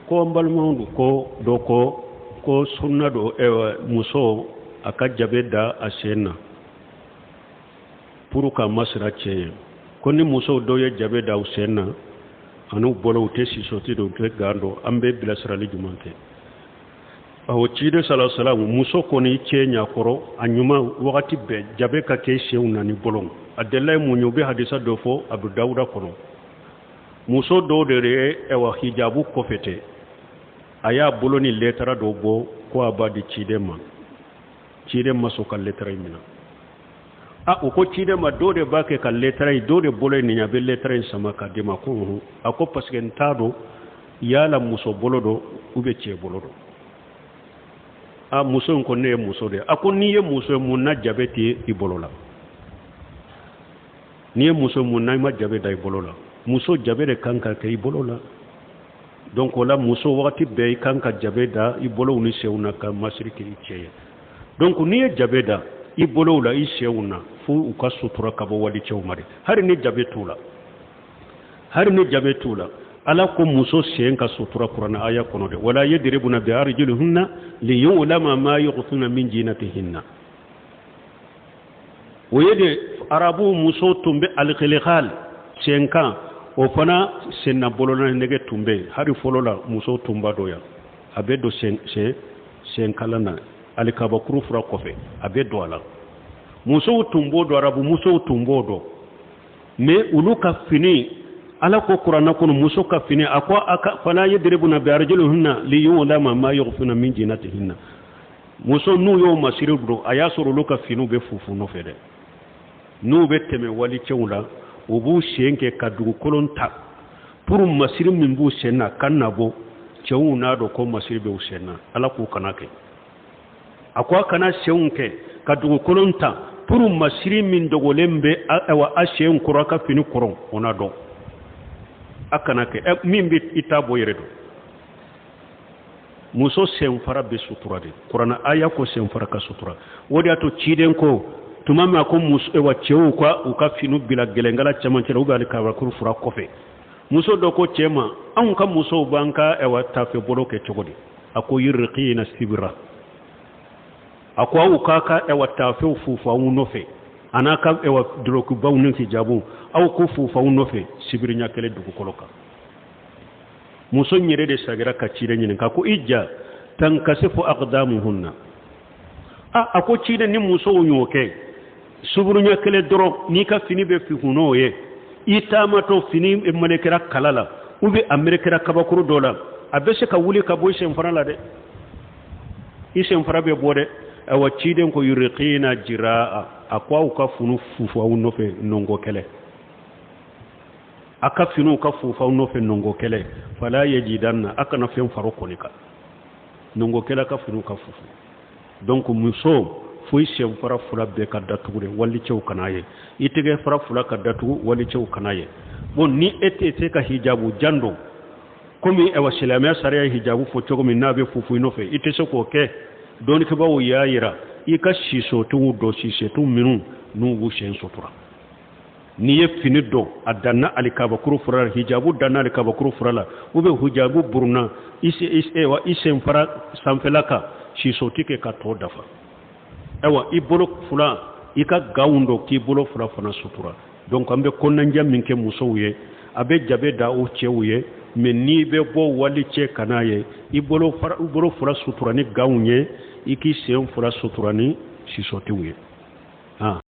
Ko n balimaw don ko dɔ ko sunna don, muso a ka jabe da a sen na pour ka masira cɛ ye. Ko ni musow dɔw ye jabe da u sen na ani u bolo, u tɛ sisɔti don, u tɛ gant don, an bɛ bilasirali jumɛn kɛ? Awɔ, ciden sala salam, muso kɔni cɛ ɲakɔrɔ, a ɲuman wagati bɛɛ jabe ka kɛ senw na ni bolo. A delila ye mun ye? U bɛ hadisa dɔ fɔ Abu Dawuda kɔnɔ, muso dɔw de ye ɛwa hijabu kɔfɛ tɛ, a y'a bolo ni lɛtara dɔ bɔ ko a b'a di ciden ma. Ciden ma sɔn ka lɛtara in minɛ. A u ko ciden ma, dɔw de b'a kɛ ka lɛtara in, dɔw de bolo ye nin ye, a bɛ lɛtara in sama k'a di ma. Ko unhun. A ko parce que n t'a dɔn yala muso bolo don ou bien cɛ bolo don. A muso in ko ne ye muso de ye. A ko n'i ye muso ye, mun na jabe tɛ i bolo la? N'i ye muso, mun na i ma jabe da i bolo la? Muso, jabe de kan ka kɛ i bolo la. Donc o la, muso, wagati bɛɛ i kan ka jabe da i bolow ni senw na ka masiri kɛ i cɛ ye. Donc n'i ye jabe da i bolow la, i senw na, fo u ka sutura ka bɔ walicɛw ma de. Hali ni jabe t'u la, hali ni jabe t'u la, Ala ko muso sen ka sutura Kuranɛ aya kɔnɔ de: wala yadribuna bi arjulihinna liyulama ma yukhfina min jinatihinna. O ye de arabu muso tun bɛ alikilihal senkan, o fana senna bolona nɛgɛ tun bɛ yen. Hali fɔlɔ la, muso tun b'a dɔn yan, a bɛ don sen sen senkala na, alikabakuru fura kɔfɛ, a bɛ don a la. Musow tun b'o dɔn, arabu musow tun b'o dɔn. Mais olu ka fini, Ala ko Kuranɛ kɔnɔ, muso ka fini, a ko a ka fala yadribuna bi arjulihinna liyulama ma yukhfina min jinatihinna. Muso n'u y'o masiri don, a y'a sɔrɔ olu ka finiw bɛ fufu nɔfɛ dɛ. N'u bɛ tɛmɛ walicɛw la, u b'u sen kɛ ka dugukolon ta pour masiri min b'u sen na ka na bɔ, cɛw n'a dɔn ko masiri bɛ u sen na. Ala k'u kana kɛ. A ko a kana senw kɛ ka dugukolon ta pour masiri min dogolen bɛ awa a sen kɔrɔ, a ka fini kɔrɔ, o na dɔn. A kana kɛ min bɛ i ta bɔ yɛrɛ dɔn. Muso senfara bɛ sutura de. Kuranɛ aya ko senfara ka sutura. O de y'a to ciden ko tuma min a ko muso wa cɛw ka u ka finiw bila gɛlɛnkala cɛmancɛ la ou bien alikabakuru fura kɔfɛ, muso dɔ ko cɛ ma: anw ka musow b'an ka ɛwa tafe bolo kɛ cogo di? A ko yirqina sibira. A ko aw k'a ka ɛwa tafew fufu aw nɔfɛ, a n'a ka ɛwa dolokibaw ni hijabu, aw ko fufu aw nɔfɛ sibiri ɲɛ kelen dugukolo kan. Muso in yɛrɛ de sagira ka ciden ɲininka ko i ja tankasifu aqdamuhunna. A ko ciden, ni musow y'o kɛ suburunya kelen dɔrɔn, n'i ka fini bɛ fifu n'o ye, i taamatɔ fini melekera kala la ou bien a melekera kabakuru dɔ la, a bɛ se ka wuli ka bɔ i senfara la dɛ, i senfara bɛ bɔ dɛ. Awa, ciden ko yurqina jiraa. A ko aw ka funu fufu aw nɔfɛ nɔngɔ kɛlɛ, a ka finiw ka fufu aw nɔfɛ nɔngɔ kɛlɛ, fala yajidanna, a kana fɛn faro kɔni kan, nɔngɔ kɛlɛ ka finiw ka fufu. Donc muso, fo i senfara fila bɛɛ ka datugu de, walicɛw kana ye. I tɛgɛ fara fila ka datugu, walicɛw kana ye. Bon, ni e tɛ se ka hijabu jan don, komi awa silamɛya sariya ye hijabu fɔ cogo min n'a bɛ fufu i nɔfɛ, i tɛ se k'o kɛ, dɔnnikɛbaaw y'a yira i ka sisotiw dɔn, sisotiw minnu n'u b'u sen sutura. N'i ye fini dɔn, a danna alikabakuru fura la, hijabu danna alikabakuru fura la, ou bien hijabu buruna i senfara sanfɛla kan, sisoti kɛ ka tɔ dafa. Ayiwa, i bolo fila, i ka gantw don k'i bolo fila fana sutura. Donc an bɛ kɔnɔnajɛ min kɛ musow ye, a bɛ jabe da o cɛw ye. Mais n'i bɛ bɔ wali cɛ kana ye, i bolo fila sutura ni gantw ye, i k'i sen fila sutura ni sisotiw ye.